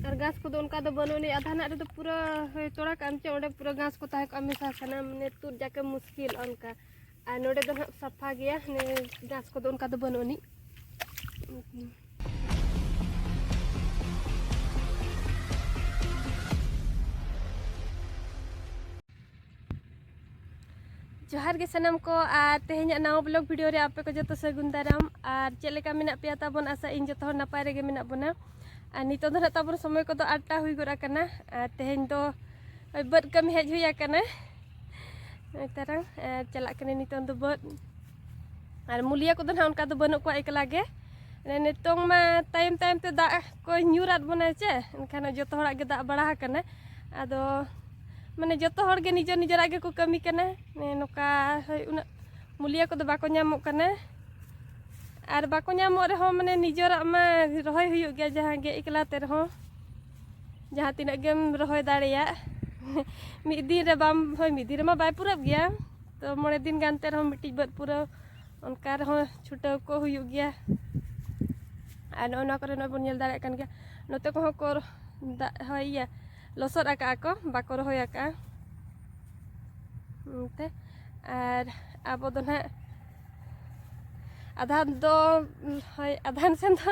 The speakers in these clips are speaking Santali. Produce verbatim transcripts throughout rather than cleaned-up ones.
ᱟᱨ ᱜᱷᱟᱥ ᱠᱚᱫᱚ ᱚᱱᱠᱟ ᱫᱚ ᱵᱟᱹᱱᱩᱜ ᱟᱹᱱᱤᱡ᱾ ᱟᱫᱷᱟ ᱱᱟᱜ ᱨᱮᱫᱚ ᱯᱩᱨᱟᱹ ᱦᱳᱭ ᱛᱚᱲᱟ ᱠᱟᱜ ᱟᱢ ᱪᱮ, ᱚᱸᱰᱮ ᱯᱩᱨᱟᱹ ᱜᱷᱟᱥ ᱠᱚ ᱛᱟᱦᱮᱸ ᱠᱚᱜᱼᱟ ᱢᱮᱥᱟ ᱥᱟᱱᱟᱢ, ᱢᱟᱱᱮ ᱛᱩᱫ ᱡᱟᱠᱮ ᱢᱩᱥᱠᱤᱞ ᱚᱱᱠᱟ᱾ ᱟᱨ ᱱᱚᱰᱮ ᱫᱚ ᱱᱟᱦᱟᱜ ᱥᱟᱯᱷᱟ ᱜᱮᱭᱟ, ᱢᱟᱱᱮ ᱜᱷᱟᱥ ᱠᱚᱫᱚ ᱚᱱᱠᱟ ᱫᱚ ᱵᱟᱹᱱᱩᱜ ᱟᱹᱱᱤᱡ᱾ ᱡᱚᱦᱟᱨ ᱜᱮ ᱥᱟᱱᱟᱢ ᱠᱚ, ᱟᱨ ᱛᱮᱦᱮᱧᱟᱜ ᱱᱟᱣᱟ vlog video ᱨᱮ ᱟᱯᱮ ᱠᱚ ᱡᱚᱛᱚ ᱥᱟᱹᱜᱩᱱ ᱫᱟᱨᱟᱢ᱾ ᱟᱨ ᱪᱮᱫ ᱞᱮᱠᱟ ᱢᱮᱱᱟᱜ ᱯᱮᱭᱟ ᱛᱟᱵᱚᱱ? ᱟᱥᱟ ᱤᱧ ᱡᱚᱛᱚ ᱦᱚᱲ ᱱᱟᱯᱟᱭ ᱨᱮᱜᱮ ᱢᱮᱱᱟᱜ ᱵᱚᱱᱟ᱾ ᱟᱨ ᱱᱤᱛᱚᱜ ᱫᱚ ᱱᱟᱦᱟᱜ ᱛᱟᱵᱚᱱ ᱥᱚᱢᱚᱭ ᱠᱚᱫᱚ ᱟᱴᱴᱟ ᱦᱩᱭ ᱜᱚᱫ ᱟᱠᱟᱱᱟ, ᱟᱨ ᱛᱮᱦᱮᱧ ᱫᱚ ᱳᱭ ᱵᱟᱹᱫᱽ ᱠᱟᱹᱢᱤ ᱦᱮᱡ ᱦᱩᱭ ᱟᱠᱟᱱᱟ᱾ ᱱᱚᱜᱼᱚᱭ ᱛᱟᱨᱟᱝ, ᱟᱨ ᱪᱟᱞᱟᱜ ᱠᱟᱹᱱᱟᱹᱧ ᱱᱤᱛᱚᱝ ᱫᱚ ᱵᱟᱹᱫᱽ᱾ ᱟᱨ ᱢᱩᱞᱤᱭᱟᱹ ᱠᱚᱫᱚ ᱱᱟᱦᱟᱜ ᱚᱱᱠᱟ ᱫᱚ ᱵᱟᱹᱱᱩᱜ ᱠᱚᱣᱟ, ᱮᱠᱞᱟ ᱜᱮ᱾ ᱢᱟᱱᱮ ᱱᱤᱛᱚᱝ ᱢᱟ ᱛᱟᱭᱚᱢ ᱛᱟᱭᱚᱢ ᱛᱮ ᱫᱟᱜ ᱠᱚᱭ ᱧᱩᱨᱟᱫ ᱵᱚᱱᱟᱭ ᱪᱮ, ᱮᱱᱠᱷᱟᱱ ᱡᱚᱛᱚ ᱦᱚᱲᱟᱜ ᱜᱮ ᱫᱟᱜ ᱵᱟᱲᱟ ᱟᱠᱟᱱᱟ᱾ ᱟᱫᱚ ᱢᱟᱱᱮ ᱡᱚᱛᱚ ᱦᱚᱲ ᱜᱮ ᱱᱤᱡᱮᱨ ᱱᱤᱡᱮᱨᱟᱜ ᱜᱮᱠᱚ ᱠᱟᱹᱢᱤ ᱠᱟᱱᱟ᱾ ᱢᱟᱱᱮ ᱱᱚᱝᱠᱟ ᱦᱳᱭ ᱩᱱᱟᱹᱜ ᱢᱩᱞᱤᱭᱟᱹ ᱠᱚᱫᱚ ᱵᱟᱠᱚ ᱧᱟᱢᱚᱜ ᱠᱟᱱᱟ᱾ ᱟᱨ ᱵᱟᱠᱚ ᱧᱟᱢᱚᱜ ᱨᱮᱦᱚᱸ ᱢᱟᱱᱮ ᱱᱤᱡᱮᱨᱟᱜ ᱢᱟ ᱨᱚᱦᱚᱭ ᱦᱩᱭᱩᱜ ᱜᱮᱭᱟ, ᱡᱟᱦᱟᱸ ᱜᱮ ᱮᱠᱞᱟ ᱛᱮ ᱨᱮᱦᱚᱸ, ᱡᱟᱦᱟᱸ ᱛᱤᱱᱟᱹᱜ ᱜᱮᱢ ᱨᱚᱦᱚᱭ ᱫᱟᱲᱮᱭᱟᱜ᱾ ᱢᱤᱫ ᱫᱤᱱ ᱨᱮ ᱵᱟᱢ, ᱦᱳᱭ ᱢᱤᱫ ᱫᱤᱱ ᱨᱮᱢᱟ ᱵᱟᱭ ᱯᱩᱨᱟᱹᱜ ᱜᱮᱭᱟ, ᱛᱚ ᱢᱚᱬᱮ ᱫᱤᱱ ᱜᱟᱱ ᱛᱮ ᱨᱮᱦᱚᱸ ᱢᱤᱫᱴᱤᱡ ᱵᱟᱹᱫᱽ ᱯᱩᱨᱟᱹᱣ ᱚᱱᱠᱟ ᱨᱮᱦᱚᱸ ᱪᱷᱩᱴᱟᱹᱣ ᱠᱚ ᱦᱩᱭᱩᱜ ᱜᱮᱭᱟ᱾ ᱟᱨ ᱱᱚᱜᱼᱚ ᱱᱚᱣᱟ ᱠᱚᱨᱮ ᱱᱚᱜᱼᱚᱭ ᱵᱚᱱ ᱧᱮᱞ ᱫᱟᱲᱮᱭᱟᱜ ᱠᱟᱱ ᱜᱮᱭᱟ, ᱱᱚᱛᱮ ᱠᱚᱦᱚᱸ ᱠᱚ ᱫᱟᱜ, ᱦᱳᱭ ᱤᱭᱟᱹ, ᱞᱚᱥᱚᱫ ᱟᱠᱟᱜᱼᱟ ᱠᱚ, ᱵᱟᱠᱚ ᱨᱚᱦᱚᱭ ᱟᱠᱟᱜᱼᱟ᱾ ᱚᱱᱛᱮ ᱟᱨ ᱟᱵᱚ ᱫᱚ ᱱᱟᱦᱟᱜ ᱟᱫᱷᱟᱱ ᱫᱚ, ᱦᱳᱭ, ᱟᱫᱷᱟᱱ ᱥᱮᱱ ᱫᱚ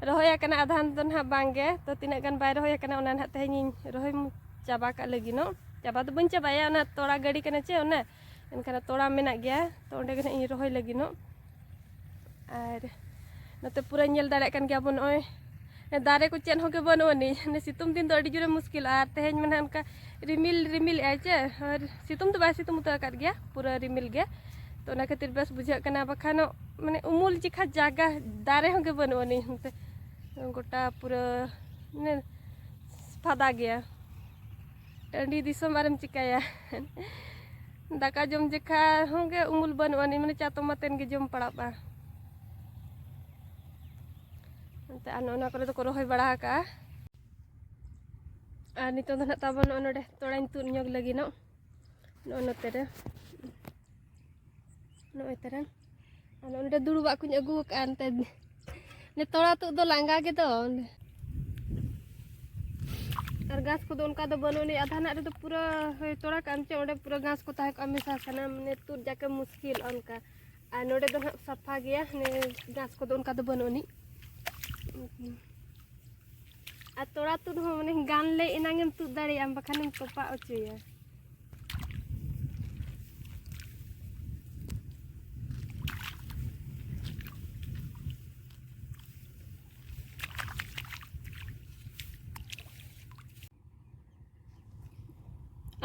ᱨᱚᱦᱚᱭ ᱟᱠᱟᱱᱟ, ᱟᱫᱷᱟᱱ ᱫᱚ ᱱᱟᱦᱟᱜ ᱵᱟᱝ ᱜᱮ᱾ ᱛᱚ ᱛᱤᱱᱟᱹᱜ ᱜᱟᱱ ᱵᱟᱭ ᱨᱚᱦᱚᱭ ᱟᱠᱟᱱᱟ, ᱚᱱᱟ ᱱᱟᱦᱟᱜ ᱛᱮᱦᱮᱧ ᱤᱧ ᱨᱚᱦᱚᱭ ᱢᱩ-, ᱪᱟᱵᱟ ᱠᱟᱜ ᱞᱟᱹᱜᱤᱫ ᱱᱚᱜ᱾ ᱪᱟᱵᱟ ᱫᱚ ᱵᱟᱹᱧ ᱪᱟᱵᱟᱭᱟ, ᱚᱱᱟ ᱛᱚᱲᱟ ᱜᱟᱹᱰᱤ ᱠᱟᱱᱟ ᱪᱮ, ᱚᱱᱟ ᱮᱱᱠᱷᱟᱱ ᱛᱚᱲᱟ ᱢᱮᱱᱟᱜ ᱜᱮᱭᱟ, ᱛᱚ ᱚᱸᱰᱮ ᱜᱮ ᱱᱟᱦᱟᱜ ᱤᱧ ᱨᱚᱦᱚᱭ ᱞᱟᱹᱜᱤᱫ ᱱᱚᱜ᱾ ᱟᱨ ᱱᱚᱛᱮ ᱯᱩᱨᱟᱹ ᱧᱮᱞ ᱫᱟᱲᱮᱭᱟᱜ ᱠᱟᱱ ᱜᱮᱭᱟ ᱵᱚᱱ, ᱱᱚᱜᱼᱚᱭ ᱫᱟᱨᱮ ᱠᱚ ᱪᱮᱫ ᱦᱚᱸ ᱜᱮ ᱵᱟᱹᱱᱩᱜ ᱟᱹᱱᱤᱡ᱾ ᱢᱟᱱᱮ ᱥᱤᱛᱩᱝ ᱫᱤᱱ ᱫᱚ ᱟᱹᱰᱤ ᱡᱳᱨᱮ ᱢᱩᱥᱠᱤᱞᱚᱜᱼᱟ, ᱟᱨ ᱛᱮᱦᱮᱧ ᱢᱟ ᱱᱟᱦᱟᱜ ᱚᱱᱠᱟ ᱨᱤᱢᱤᱞ ᱨᱤᱢᱤᱞᱮᱜᱼᱟᱭ ᱪᱮ, ᱟᱨ ᱥᱤᱛᱩᱝ ᱫᱚ ᱵᱟᱭ ᱥᱤᱛᱩᱝ ᱩᱛᱟᱹᱨ ᱟᱠᱟᱫ ᱜᱮᱭᱟ, ᱯᱩᱨᱟᱹ ᱨᱤᱢᱤᱞ ᱜᱮ᱾ ᱛᱚ ᱚᱱᱟ ᱠᱷᱟᱹᱛᱤᱨ ᱵᱮᱥ ᱵᱩᱡᱷᱟᱹᱜ ᱠᱟᱱᱟ, ᱵᱟᱠᱷᱟᱱ ᱢᱟᱱᱮ ᱩᱢᱩᱞ ᱡᱮᱠᱷᱟ ᱡᱟᱭᱜᱟ ᱫᱟᱨᱮ ᱦᱚᱸ ᱜᱮ ᱵᱟᱹᱱᱩᱜ ᱟᱹᱱᱤᱡ᱾ ᱱᱚᱛᱮ ᱜᱚᱴᱟ ᱯᱩᱨᱟᱹ ᱢᱟᱱᱮ ᱯᱷᱟᱫᱟ ᱜᱮᱭᱟ᱾ ᱴᱟᱺᱰᱤ ᱫᱤᱥᱚᱢ ᱟᱨᱮᱢ ᱪᱤᱠᱟᱹᱭᱟ? ᱫᱟᱠᱟ ᱡᱚᱢ ᱡᱮᱠᱷᱟ ᱦᱚᱸ ᱜᱮ ᱩᱢᱩᱞ ᱵᱟᱹᱱᱩᱜ ᱟᱹᱱᱤᱡ, ᱢᱟᱱᱮ ᱪᱟᱛᱚᱢ ᱟᱛᱮᱱ ᱜᱮ ᱡᱚᱢ ᱯᱟᱲᱟᱜᱼᱟ᱾ ᱚᱱᱛᱮ ᱟᱨ ᱱᱚᱜᱼᱚ ᱱᱚᱣᱟ ᱠᱚᱨᱮ ᱫᱚᱠᱚ ᱨᱚᱦᱚᱭ ᱵᱟᱲᱟ ᱟᱠᱟᱜᱼᱟ᱾ ᱟᱨ ᱱᱤᱛᱚᱝ ᱫᱚ ᱱᱟᱦᱟᱜ ᱛᱟᱵᱚᱱ ᱱᱚᱜᱼᱚ ᱱᱚᱰᱮ ᱛᱚᱲᱟᱧ ᱛᱩᱫ ᱧᱚᱜ ᱞᱟᱹᱜᱤᱫ ᱱᱚᱜ, ᱱᱚᱜᱼᱚ ᱱᱚᱛᱮ ᱨᱮ᱾ ᱱᱚᱜᱼᱚᱭ ᱛᱟᱨᱟᱝ᱾ ᱟᱫᱚ ᱚᱸᱰᱮ ᱫᱩᱲᱩᱵᱟᱜ ᱠᱚᱧ ᱟᱹᱜᱩ ᱟᱠᱟᱫᱼᱟ ᱮᱱᱛᱮ᱾ ᱱᱮ ᱛᱚᱲᱟ ᱛᱩᱫ ᱫᱚ ᱞᱟᱸᱜᱟ ᱜᱮᱫᱚ᱾ ᱟᱨ ᱜᱷᱟᱥ ᱠᱚᱫᱚ ᱚᱱᱠᱟ ᱫᱚ ᱵᱟᱹᱱᱩᱜ ᱟᱹᱱᱤᱡ᱾ ᱟᱫᱷᱟᱱᱟᱜ ᱨᱮᱫᱚ ᱯᱩᱨᱟᱹ ᱦᱳᱭ ᱛᱚᱲᱟ ᱠᱟᱜ ᱟᱢ ᱪᱮ, ᱚᱸᱰᱮ ᱯᱩᱨᱟᱹ ᱜᱷᱟᱥ ᱠᱚ ᱛᱟᱦᱮᱸ ᱠᱚᱜᱼᱟ ᱢᱮᱥᱟ ᱥᱟᱱᱟᱢ, ᱢᱟᱱᱮ ᱛᱩᱫ ᱡᱟᱠᱮ ᱢᱩᱥᱠᱤᱞ ᱚᱱᱠᱟ᱾ ᱟᱨ ᱱᱚᱰᱮ ᱫᱚ ᱦᱟᱸᱜ ᱥᱟᱯᱷᱟ ᱜᱮᱭᱟ, ᱢᱟᱱᱮ ᱜᱷᱟᱥ ᱠᱚᱫᱚ ᱚᱱᱠᱟ ᱫᱚ ᱵᱟᱹᱱᱩᱜ ᱟᱹᱱᱤᱡ᱾ ᱟᱨ ᱛᱚᱲᱟ ᱛᱩᱫ ᱦᱚᱸ ᱢᱟᱱᱮ ᱜᱟᱱ ᱞᱮ ᱮᱱᱟᱝ ᱮᱢ ᱛᱩᱫ ᱫᱟᱲᱮᱭᱟᱜᱼᱟ, ᱵᱟᱠᱷᱟᱱᱮᱢ ᱛᱚᱯᱟᱜ ᱚᱪᱚᱭᱟ᱾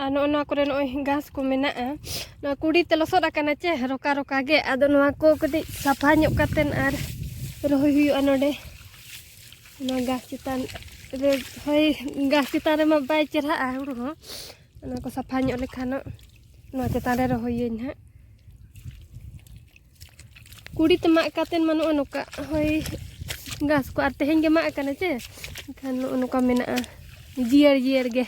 ᱟᱨ ᱱᱚᱜᱼᱚ ᱱᱚᱣᱟ ᱠᱚᱨᱮ ᱱᱚᱜᱼᱚᱭ ᱜᱷᱟᱥ ᱠᱚ ᱢᱮᱱᱟᱜᱼᱟ, ᱱᱚᱣᱟ ᱠᱩᱰᱤ ᱛᱮ ᱞᱚᱥᱚᱫ ᱟᱠᱟᱱᱟ ᱪᱮ, ᱨᱚᱠᱟ ᱨᱚᱠᱟ ᱜᱮ᱾ ᱟᱫᱚ ᱱᱚᱣᱟ ᱠᱚ ᱠᱟᱹᱴᱤᱡ ᱥᱟᱯᱷᱟ ᱧᱚᱜ ᱠᱟᱛᱮᱱ ᱟᱨ ᱨᱚᱦᱚᱭ ᱦᱩᱭᱩᱜᱼᱟ ᱱᱚᱰᱮ᱾ ᱱᱚᱣᱟ ᱜᱷᱟᱥ ᱪᱮᱛᱟᱱ ᱨᱮ, ᱦᱳᱭ, ᱜᱷᱟᱥ ᱪᱮᱛᱟᱱ ᱨᱮᱢᱟ ᱵᱟᱭ ᱪᱮᱨᱦᱟᱜᱼᱟ ᱦᱩᱲᱩ ᱦᱚᱸ᱾ ᱚᱱᱟ ᱠᱚ ᱥᱟᱯᱷᱟ ᱧᱚᱜ ᱞᱮᱠᱷᱟᱱ ᱱᱚᱣᱟ ᱪᱮᱛᱟᱱ ᱨᱮ ᱨᱚᱦᱚᱭᱟᱹᱧ ᱦᱟᱸᱜ᱾ ᱠᱩᱰᱤ ᱛᱮ ᱢᱟᱜ ᱠᱟᱛᱮᱱ ᱢᱟ ᱱᱚᱜᱼᱚ ᱱᱚᱝᱠᱟ, ᱦᱳᱭ, ᱜᱷᱟᱥ ᱠᱚ ᱟᱨ ᱛᱮᱦᱮᱧ ᱜᱮ ᱢᱟᱜ ᱟᱠᱟᱱᱟ ᱪᱮ, ᱮᱱᱠᱷᱟᱱ ᱱᱚᱜᱼᱚ ᱱᱚᱝᱠᱟ ᱢᱮᱱᱟᱜᱼᱟ, ᱡᱤᱭᱟᱹᱲ ᱡᱤᱭᱟᱹᱲ ᱜᱮ᱾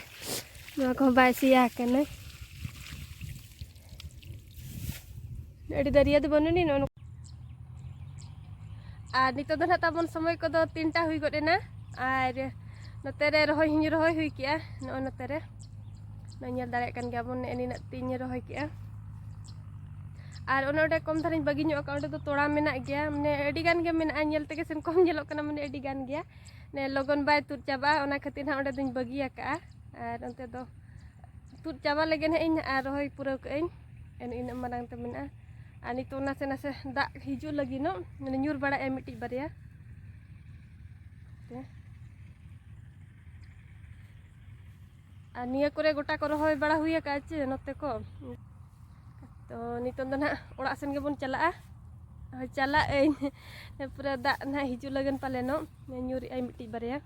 ᱱᱚᱣᱟ ᱠᱚᱦᱚᱸ ᱵᱟᱭ ᱥᱮᱭᱟ ᱟᱠᱟᱱᱟ᱾ ᱟᱹᱰᱤ ᱫᱟᱨᱭᱟ ᱫᱚ ᱵᱟᱹᱱᱩᱜ ᱟᱹᱱᱤᱡ, ᱱᱚᱜᱼᱚ ᱱᱚᱝᱠᱟ᱾ ᱟᱨ ᱱᱤᱛᱚᱜ ᱫᱚ ᱱᱟᱦᱟᱜ ᱛᱟᱵᱚᱱ ᱥᱚᱢᱚᱭ ᱠᱚᱫᱚ ᱛᱤᱱᱴᱟ ᱦᱩᱭ ᱜᱚᱫ ᱮᱱᱟ᱾ ᱟᱨ ᱱᱚᱛᱮ ᱨᱮ ᱨᱚᱦᱚᱭ ᱦᱚᱸᱧ ᱨᱚᱦᱚᱭ ᱦᱩᱭ ᱠᱮᱜᱼᱟ, ᱱᱚᱜᱼᱚ ᱱᱚᱛᱮ ᱨᱮ᱾ ᱱᱚᱜᱼᱚᱭ ᱧᱮᱞ ᱫᱟᱲᱮᱭᱟᱜ ᱠᱟᱱ ᱜᱮᱭᱟ ᱵᱚᱱ, ᱱᱮᱜᱼᱮ ᱱᱤᱱᱟᱹᱜ ᱛᱤᱧ ᱨᱚᱦᱚᱭ ᱠᱮᱜᱼᱟ᱾ ᱟᱨ ᱚᱱᱮ ᱚᱸᱰᱮ ᱠᱚᱢ ᱫᱷᱟᱨᱟᱧ ᱵᱟᱹᱜᱤ ᱧᱚᱜ ᱟᱠᱟᱫ, ᱚᱸᱰᱮ ᱫᱚ ᱛᱚᱲᱟ ᱢᱮᱱᱟᱜ ᱜᱮᱭᱟ, ᱢᱟᱱᱮ ᱟᱹᱰᱤ ᱜᱟᱱ ᱜᱮ ᱢᱮᱱᱟᱜᱼᱟ, ᱧᱮᱞ ᱛᱮᱜᱮ ᱥᱮᱱ ᱠᱚᱢ ᱧᱮᱞᱚᱜ ᱠᱟᱱᱟ, ᱢᱟᱱᱮ ᱟᱹᱰᱤ ᱜᱟᱱ ᱜᱮᱭᱟ, ᱢᱟᱱᱮ ᱞᱚᱜᱚᱱ ᱵᱟᱭ ᱛᱩᱫ ᱪᱟᱵᱟᱜᱼᱟ, ᱚᱱᱟ ᱠᱷᱟᱹᱛᱤᱨ ᱦᱟᱸᱜ ᱚᱸᱰᱮ ᱫᱚᱧ ᱵᱟᱹᱜᱤ ᱟᱠᱟᱫᱼᱟ᱾ ᱟᱨ ᱚᱱᱛᱮ ᱫᱚ ᱛᱩᱫ ᱪᱟᱵᱟ ᱞᱮᱜᱮ ᱱᱟᱦᱟᱜ ᱤᱧ ᱟᱨ ᱨᱚᱦᱚᱭ ᱯᱩᱨᱟᱹᱣ ᱠᱟᱜ ᱟᱹᱧ, ᱮᱱ ᱤᱱᱟᱹᱜ ᱢᱟᱨᱟᱝ ᱛᱮ ᱢᱮᱱᱟᱜᱼᱟ᱾ ᱟᱨ ᱱᱤᱛᱚᱜ ᱱᱟᱥᱮ ᱱᱟᱥᱮ ᱫᱟᱜ ᱦᱤᱡᱩᱜ ᱞᱟᱹᱜᱤᱫ ᱱᱚᱜ, ᱢᱟᱱᱮ ᱧᱩᱨ ᱵᱟᱲᱟᱭᱮᱫᱼᱟ ᱢᱤᱫᱴᱤᱡ ᱵᱟᱨᱭᱟ᱾ ᱛᱮ᱾ ᱟᱨ ᱱᱤᱭᱟᱹ ᱠᱚᱨᱮ ᱜᱚᱴᱟ ᱠᱚ ᱨᱚᱦᱚᱭ ᱵᱟᱲᱟ ᱦᱩᱭ ᱟᱠᱟᱫᱼᱟ ᱪᱮ ᱱᱚᱛᱮ ᱠᱚ᱾ ᱛᱚ ᱱᱤᱛᱚᱝ ᱫᱚ ᱱᱟᱦᱟᱜ ᱚᱲᱟᱜ ᱥᱮᱱ ᱜᱮᱵᱚᱱ ᱪᱟᱞᱟᱜᱼᱟ᱾ ᱦᱳᱭ, ᱪᱟᱞᱟᱜ ᱟᱹᱧ᱾ ᱯᱩᱨᱟᱹ ᱫᱟᱜ ᱱᱟᱦᱟᱜ ᱦᱤᱡᱩᱜ ᱞᱟᱹᱜᱤᱫ ᱯᱟᱞᱮᱱᱚᱜ, ᱧᱩᱨᱮᱜᱼᱟᱭ ᱢᱤᱫᱴᱤᱡ ᱵᱟᱨᱭᱟ᱾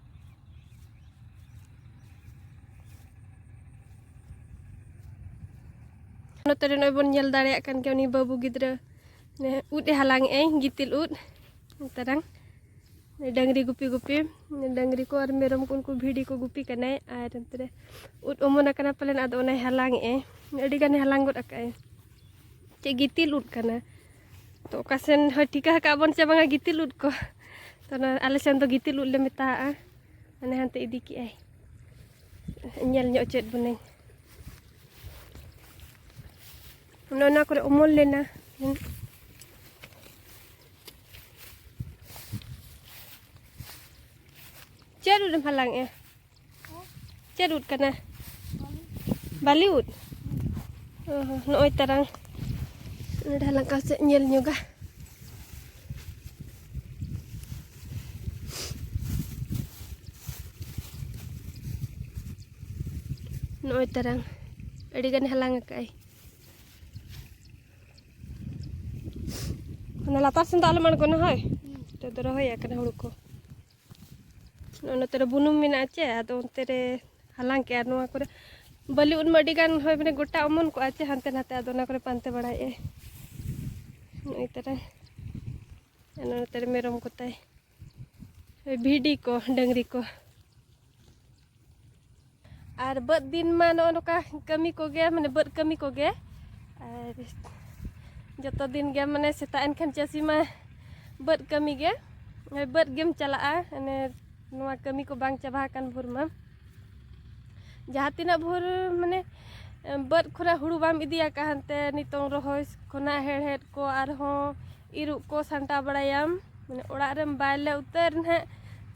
ᱱᱚᱛᱮ ᱨᱮ ᱱᱚᱜᱼᱚᱭ ᱵᱚᱱ ᱧᱮᱞ ᱫᱟᱲᱮᱭᱟᱜ ᱠᱟᱱ ᱜᱮᱭᱟ, ᱩᱱᱤ ᱵᱟᱹᱵᱩ ᱜᱤᱫᱽᱨᱟᱹ, ᱱᱮ, ᱩᱫ ᱮ ᱦᱟᱞᱟᱝ ᱮᱜᱼᱟᱭ, ᱜᱤᱛᱤᱞ ᱩᱫ᱾ ᱱᱚᱛᱮ ᱨᱟᱝ ᱰᱟᱹᱝᱨᱤ ᱜᱩᱯᱤ ᱜᱩᱯᱤ, ᱰᱟᱹᱝᱨᱤ ᱠᱚ ᱟᱨ ᱢᱮᱨᱚᱢ ᱠᱚ, ᱩᱱᱠᱩ ᱵᱷᱤᱰᱤ ᱠᱚ ᱜᱩᱯᱤ ᱠᱟᱱᱟᱭ᱾ ᱟᱨ ᱚᱱᱛᱮ ᱨᱮ ᱩᱫ ᱚᱢᱚᱱ ᱟᱠᱟᱱᱟ ᱯᱟᱞᱮᱱ, ᱟᱫᱚ ᱚᱱᱟᱭ ᱦᱟᱞᱟᱝ ᱮᱜᱼᱟᱭ᱾ ᱟᱹᱰᱤ ᱜᱟᱱᱮ ᱦᱟᱞᱟᱝ ᱜᱚᱫ ᱟᱠᱟᱫᱼᱟᱭ᱾ ᱪᱮᱫ ᱜᱤᱛᱤᱞ ᱩᱫ ᱠᱟᱱᱟ? ᱛᱚ ᱚᱠᱟ ᱥᱮᱱ ᱦᱚᱸ ᱴᱷᱤᱠᱟᱹ ᱟᱠᱟᱫ ᱵᱚᱱ ᱪᱮ ᱵᱟᱝᱟ ᱜᱤᱛᱤᱞ ᱩᱫ ᱠᱚ? ᱛᱚ ᱚᱱᱟ ᱟᱞᱮ ᱥᱮᱱ ᱫᱚ ᱜᱤᱛᱤᱞ ᱩᱫ ᱞᱮ ᱢᱮᱛᱟᱜᱼᱟ᱾ ᱢᱟᱱᱮ ᱦᱟᱱᱛᱮ ᱤᱫᱤ ᱠᱮᱜᱼᱟᱭ᱾ ᱧᱮᱞ ᱧᱚᱜ ᱦᱚᱪᱚᱭᱮᱫ ᱵᱚᱱᱟᱹᱧ᱾ ᱚᱱᱮ ᱚᱱᱟ ᱠᱚᱨᱮ ᱚᱢᱚᱱ ᱞᱮᱱᱟ᱾ ᱪᱮᱫ ᱩᱫ ᱮᱢ ᱦᱟᱞᱟᱝ ᱮᱜᱼᱟ? ᱪᱮᱫ ᱩᱫ ᱠᱟᱱᱟ? ᱵᱟᱹᱞᱤ ᱩᱫ? ᱚ, ᱱᱚᱜᱼᱚᱭ ᱛᱟᱨᱟᱝ᱾ ᱱᱚᱰᱮ ᱦᱟᱞᱟᱝ ᱠᱟᱛᱮ ᱧᱮᱞ ᱧᱚᱜᱟ᱾ ᱱᱚᱜᱼᱚᱭ ᱛᱟᱨᱟᱝ ᱟᱹᱰᱤ ᱜᱟᱱ ᱦᱟᱞᱟᱝ ᱟᱠᱟᱫᱼᱟᱭ᱾ ᱚᱱᱟ ᱞᱟᱛᱟᱨ ᱥᱮᱱ ᱫᱚ ᱟᱞᱚᱢ ᱟᱬᱜᱚᱱᱟ, ᱦᱳᱭ᱾ ᱱᱚᱛᱮ ᱫᱚ ᱨᱚᱦᱚᱭ ᱟᱠᱟᱱᱟ ᱦᱩᱲᱩ ᱠᱚ᱾ ᱱᱚᱜᱼᱚ ᱱᱚᱛᱮ ᱨᱮ ᱵᱩᱱᱩᱢ ᱢᱮᱱᱟᱜᱼᱟ ᱪᱮ, ᱟᱫᱚ ᱚᱱᱛᱮ ᱨᱮ ᱦᱟᱞᱟᱝ ᱠᱮᱜᱼᱟ᱾ ᱱᱚᱣᱟ ᱠᱚᱨᱮ ᱵᱟᱹᱞᱤ ᱩᱫ ᱢᱟ ᱟᱹᱰᱤ ᱜᱟᱱ ᱦᱳᱭ, ᱢᱟᱱᱮ ᱜᱚᱴᱟ ᱚᱢᱚᱱ ᱠᱚᱜᱼᱟ ᱪᱮ ᱦᱟᱱᱛᱮ ᱱᱟᱛᱮ, ᱟᱫᱚ ᱚᱱᱟ ᱠᱚᱨᱮ ᱯᱟᱱᱛᱮ ᱵᱟᱲᱟᱭᱮᱜᱼᱟᱭ᱾ ᱱᱚᱜᱼᱚᱭ ᱛᱟᱨᱟᱝ᱾ ᱟᱨ ᱱᱚᱛᱮ ᱨᱮ ᱢᱮᱨᱚᱢ ᱠᱚᱛᱟᱭ, ᱵᱷᱤᱰᱤ ᱠᱚ, ᱰᱟᱹᱝᱨᱤ ᱠᱚ᱾ ᱟᱨ ᱵᱟᱹᱫᱽ ᱫᱤᱱ ᱢᱟ ᱱᱚᱜᱼᱚ ᱱᱚᱝᱠᱟ ᱠᱟᱹᱢᱤ ᱠᱚᱜᱮ, ᱢᱟᱱᱮ ᱵᱟᱹᱫᱽ ᱠᱟᱹᱢᱤ ᱠᱚᱜᱮ᱾ ᱟᱨ ᱡᱚᱛᱚ ᱫᱤᱱ ᱜᱮ, ᱢᱟᱱᱮ ᱥᱮᱛᱟᱜ ᱮᱱ ᱠᱷᱟᱱ ᱪᱟᱹᱥᱤ ᱢᱟ ᱵᱟᱹᱫᱽ ᱠᱟᱹᱢᱤ ᱜᱮ᱾ ᱵᱟᱹᱫᱽ ᱜᱮᱢ ᱪᱟᱞᱟᱜᱼᱟ, ᱢᱟᱱᱮ ᱱᱚᱣᱟ ᱠᱟᱹᱢᱤ ᱠᱚ ᱵᱟᱝ ᱪᱟᱵᱟ ᱟᱠᱟᱱ ᱵᱷᱳᱨ ᱢᱟ᱾ ᱡᱟᱦᱟᱸ ᱛᱤᱱᱟᱹᱜ ᱵᱷᱳᱨ, ᱢᱟᱱᱮ ᱵᱟᱹᱫᱽ ᱠᱷᱚᱱᱟᱜ ᱦᱩᱲᱩ ᱵᱟᱢ ᱤᱫᱤᱭᱟ ᱠᱟ ᱦᱟᱱᱛᱮ, ᱱᱤᱛᱚᱝ ᱨᱚᱦᱚᱭ ᱠᱷᱚᱱᱟᱜ ᱦᱮᱲᱦᱮᱫ ᱠᱚ, ᱟᱨᱦᱚᱸ ᱤᱨᱚᱜ ᱠᱚ, ᱥᱟᱢᱴᱟᱣ ᱵᱟᱲᱟᱭᱟᱢ, ᱢᱟᱱᱮ ᱚᱲᱟᱜ ᱨᱮᱢ ᱵᱟᱭ ᱞᱮ ᱩᱛᱟᱹᱨ ᱱᱟᱦᱟᱜ,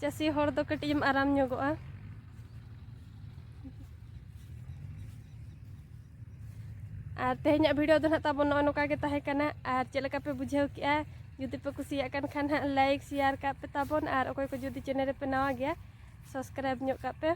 ᱪᱟᱹᱥᱤ ᱦᱚᱲ ᱫᱚ ᱠᱟᱹᱴᱤᱡ ᱮᱢ ᱟᱨᱟᱢ ᱧᱚᱜᱚᱜᱼᱟ᱾ ᱟᱨ ᱛᱮᱦᱮᱧᱟᱜ video ᱫᱚ ᱱᱟᱦᱟᱜ ᱛᱟᱵᱚᱱ ᱱᱚᱜᱼᱚ ᱱᱚᱝᱠᱟ ᱜᱮ ᱛᱟᱦᱮᱸ ᱠᱟᱱᱟ᱾ ᱟᱨ ᱪᱮᱫ ᱞᱮᱠᱟ ᱯᱮ ᱵᱩᱡᱷᱟᱹᱣ ᱠᱮᱜᱼᱟ? ᱡᱩᱫᱤ ᱯᱮ ᱠᱩᱥᱤᱭᱟᱜ ᱠᱟᱱ ᱠᱷᱟᱱ ᱦᱟᱸᱜ like, share ᱠᱟᱜ ᱯᱮ ᱛᱟᱵᱚᱱ, ᱟᱨ ᱚᱠᱚᱭ ᱠᱚ ᱡᱩᱫᱤ channel ᱨᱮᱯᱮ ᱱᱟᱣᱟ ᱜᱮᱭᱟ, subscribe ᱧᱚᱜ ᱠᱟᱜ ᱯᱮ᱾